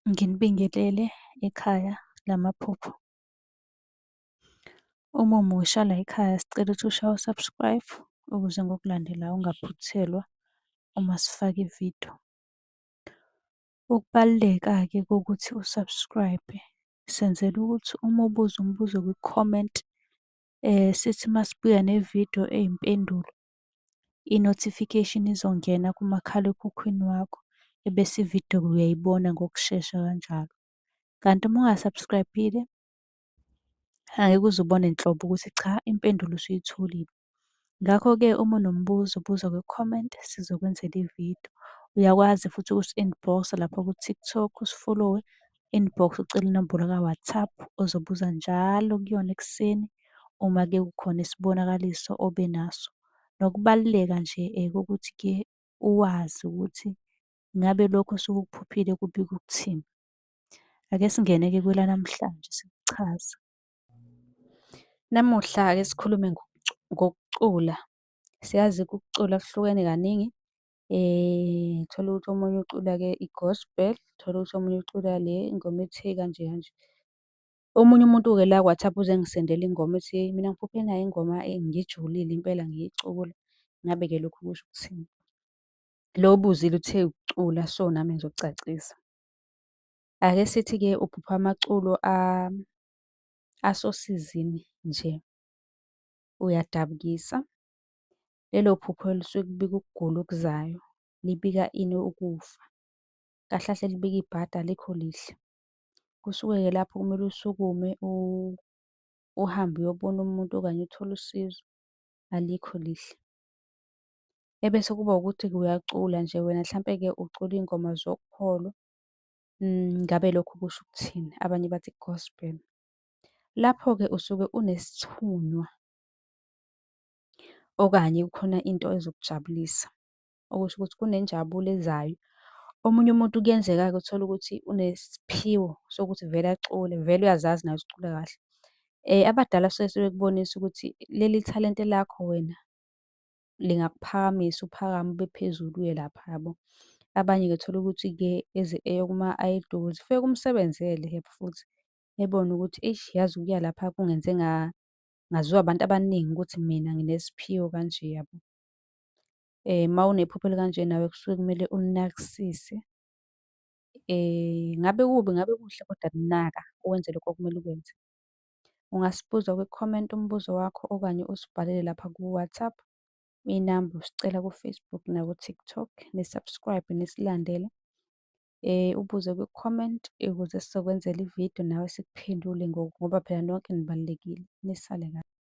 Nginibingelele ekhaya lamaphupho. Uma umusha layikhaya sicela ukuthi ushaye u-subscribe ukuze ngokulandelayo ungaphuthelwa uma sifaka ividiyo. Ukubaluleka-ke kokuthi u-subscribe-e senzela ukuthi uma ubuza umbuzo kwi-comment, sithi uma sibuya nevidiyo eyimpendulo, i-notification izongena kumakhalekhukhwini wakho, ebese ividiyo uyayibona ngokushesha kanjalo. Kanti uma unga-subscribe-ile, angeke uze ubone nhlobo ukuthi cha impendulo usuyitholile. Ngakho-ke uma unombuzo buza kwi-comment sizokwenzela ividiyo. Uyakwazi futhi ukusi-inbox-a lapha ku-TikTok, usifolowe, inbox ucele inombolo ka-WhatsApp ozobuza njalo kuyona ekuseni uma-ke kukhona isibonakaliso obe naso. Nokubaluleka nje kokuthi-ke uwazi ukuthi ngabe lokhu osuke ukuphuphile kubika ukuthini. Ake singene-ke kwelanamhlanje sikuchaze. Namuhla ake sikhulume ngokucula. Siyazi-ke ukucula kuhlukene kaningi. Uthole ukuthi omunye ucula-ke i-gospel, uthole ukuthi omunye ucula le ingoma ethi kanje kanje. Omunye umuntu-ke la ku-WhatsApp uze engisendele ingoma ethi, hheyi mina ngiphuphe nayi ingoma ngijulile impela ngiyicula. Ngabe-ke lokhu kusho ukuthini? Lo obuzile uthe ukucula, so nami ngizocacisa. Ake sithi-ke uphupha amaculo asosizini nje, uyadabukisa. Lelo phupho lisuke kubika ukugula okuzayo, libika ini? Ukufa. Kahle kahle libika ibhadi alikho lihle. Kusuke-ke lapho kumele usukume uhambe uyobona umuntu okanye uthole usizo, alikho lihle. Ebese kuba ukuthi-ke uyacula nje wena hlampe-ke ucula iy'ngoma zokholo, ngabe lokho kusho ukuthini? Abanye bathi gospel. Lapho-ke usuke unesithunywa okanye kukhona into ezokujabulisa, okusho ukuthi kunenjabulo ezayo. Omunye umuntu kuyenzeka-ke uthole ukuthi unesiphiwo sokuthi vele acule, vele uyazazi naye ukuthi ucula kahle. Abadala basuke sebekubonisa ukuthi leli thalente lakho wena lingakuphakamisa uphakame ube phezulu uye lapha yabo. Abanye-ke uthole ukuthi-ke eze eye kuma-idols, kufike kumsebenzele-ke futhi ebone ukuthi eish yazi ukuya lapha kungenze ngaziwa abantu abaningi ukuthi mina nginesiphiwo kanje yabo. Uma unephupho elikanje nawe kusuke kumele ulinakisise. Ngabe kubi, ngabe kuhle kodwa naka wenze lokhu okumele ukwenze. Ungasibuza kwi-comment umbuzo wakho okanye usibhalele lapha ku-WhatsApp. Inamba usicela ku-Facebook naku-TikTok, ni-subscribe nisilandele. Ubuze kwi-comment ukuze sizokwenzela ividiyo nawe sikuphendule ngoba phela nonke nibalulekile. Nisale kahle.